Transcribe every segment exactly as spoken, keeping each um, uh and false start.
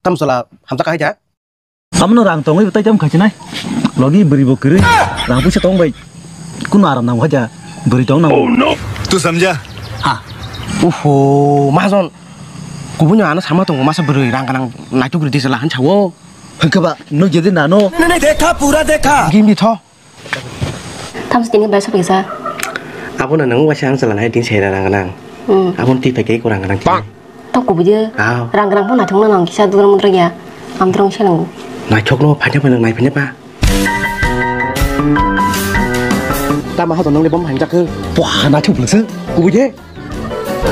Tamo chwla hamjak kahai da. Abono rang tongwi tai tamo khaichinai. Logi bwrwi bo kwrwi. Rang puisa tong bai. Kuno aram nango haja. Bwrwi tong nango. तू समझा? Ha. Uho, mahajon. Kubunyo ano sama tongo masa bwrwi rang ganang naituk ridi sala han chawo. Hwnkhe ba nuk jadi nano. मैंने देखा, पूरा देखा। Gimbi tho. Tamo se tini bai sophaisa. Abono nang waisa ang chwla nai tin sera rang ganang. Hmm. Abon twi phaikhe ko rang ganang. Tamo kubui de. Aw. Rang ganang phano naithok nang kisa dura mudra ya. Amdrong se nang. Naithok no phaina phaina nai phaina pa. Tamo hato nang le bom hanjak khe. Wah, naithok bwlwk se. Kubui de.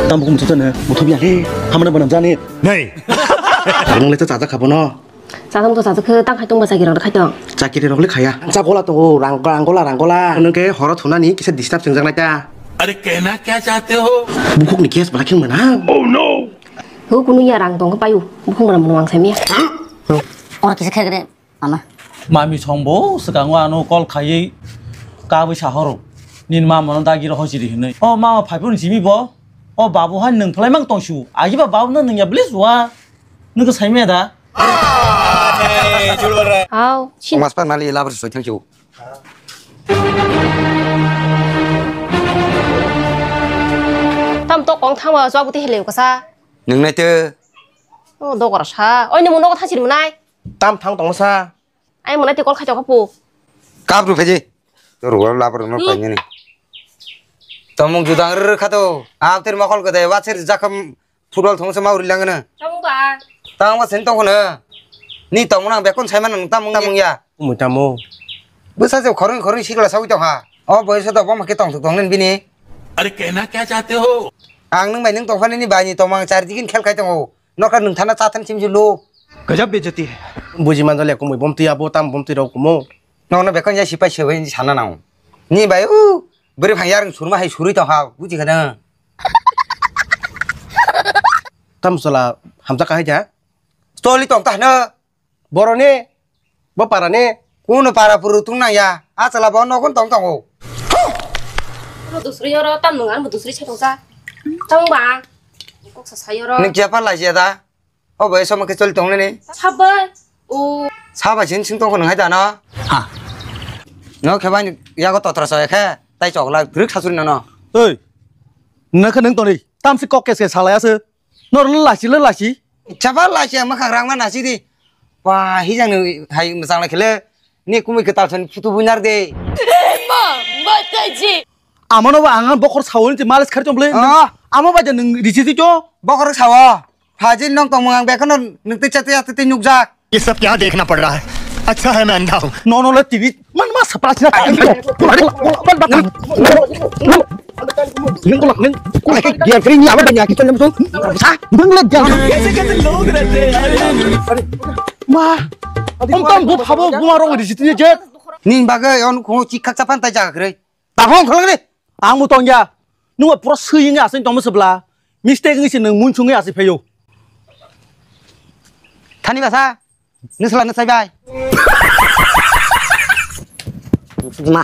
Tamo kum chutane. Muthub ya. Hamana banam jani. Nei. Nang le to chajak kha bono. Chajak to chajak khe tang khai tong ba chakiri rok khai tong. Chakiri rok le khaya. Cha gola to rang rang gola rang gola. Nang ke horo thunani kisa disturb sengjaknai ta. अरे कहना क्या चाहते हो? Bukhuk ni case bala kheng mana? Oh no. Ho kunu ya rang tong khe payu. Bukhuk mana mano ang saimya. Ora kisa khegre mama. Mami songbo swkango ano call khaiwi kabwi sahoro. Nini mama no dagi rohoi siri hinwi. O mama phaiphuru simi bo. O babu hai nwng phlai mang tongsu. Agi ba babu no nwng ya blis wa. Nwng ko saimya da. Hao, chin. Mas pa nali labar soi thang chu. Tam to kong thangwa chwak buti hele kasa. Nwng nai te. O dogor sa. Oi nwng nogo thachir mwnai. Tam thang tong sa. Ai mwnai te kol khai tong kapu. Kap ru pheji. To ruwa labar no painani. Tomung judang rwrwkha to. Aktir mokol gede watsir jakham. Football thung se ma uri langana. Tamo ba? Tamo ba sen tong na. Ni tong nang bekon sai man nang tamo tamo ya. Umui tamo. Bwsa se khoroi khoroi sikla sawi tong ha. O boyos to bom ke tong thuk tong nen bini. अरे कहना क्या चाहते हो? Ang nang bai nang tong phani ni bai ni tong mang char digin khel khai tong o. Nokha nang thana cha than sim julu. गजब बेइज्जती है। Buji manjal ya kumui bom twi abo tam bom twi rok kumo. Nokno bekon ya sipai sebai sana nang. Ni bai u bwrwi phang yarung surma hai surui tong ha buji khana. Tam chwla hamjak kahai da. Stoli tong ta hwno. Boroni, bo parani. Kuno para puru tung nang ya. A chwla bo nogon tong tongo. Ro dusri yoro tam nung an bo dusri se tongsa. Tong ba. Kok sa sayoro. Ning kiya pa lai ya da. O bai somo ke choli tong nani. Sabai. O. Sabai sin sing tong ko nang hai da no. Ha. No khe bai yago totra sa khe tai chok la grik sa suri no no. Ei. Nang khe nang toni. Tam si kok kes ke salai ase. Nor lo lachi lo lachi. Chaba lachi ama kha rang ma nasi di. Wa hijang ni hai masang la khele. Ni kumui kwtal san phutu bunar de. Ma, mataji. Amano ba ang bokhor sawo ni malis khari chomble. Ah. Amo ba je nang risi di cho. Bokhor sawo. Phajil nong tongmung ang bekhano nung tei chatwi atwi tei nukjak. ये सब क्या देखना पड़ रहा है? अच्छा है मैं अंधा हूँ। No no le T V man ma sapra sina. Nung kulak nung kulak ke dia kering ni apa banyak kita nung sa nung le dia. कैसे कैसे लोग रहते हैं यार। Ma, om tam bu phabo bu ma rong di sitini je. Ning bagai on ko chik khak chapan tai jaga kre. Tabung kholong ni. Ang bo tongya. Nungba pura swi wngwi aswk tongma se bwla. Mistake wngwi se nwng munsungwi aswk phaio. Thani basa. Nwsla nwsai bai. Ma.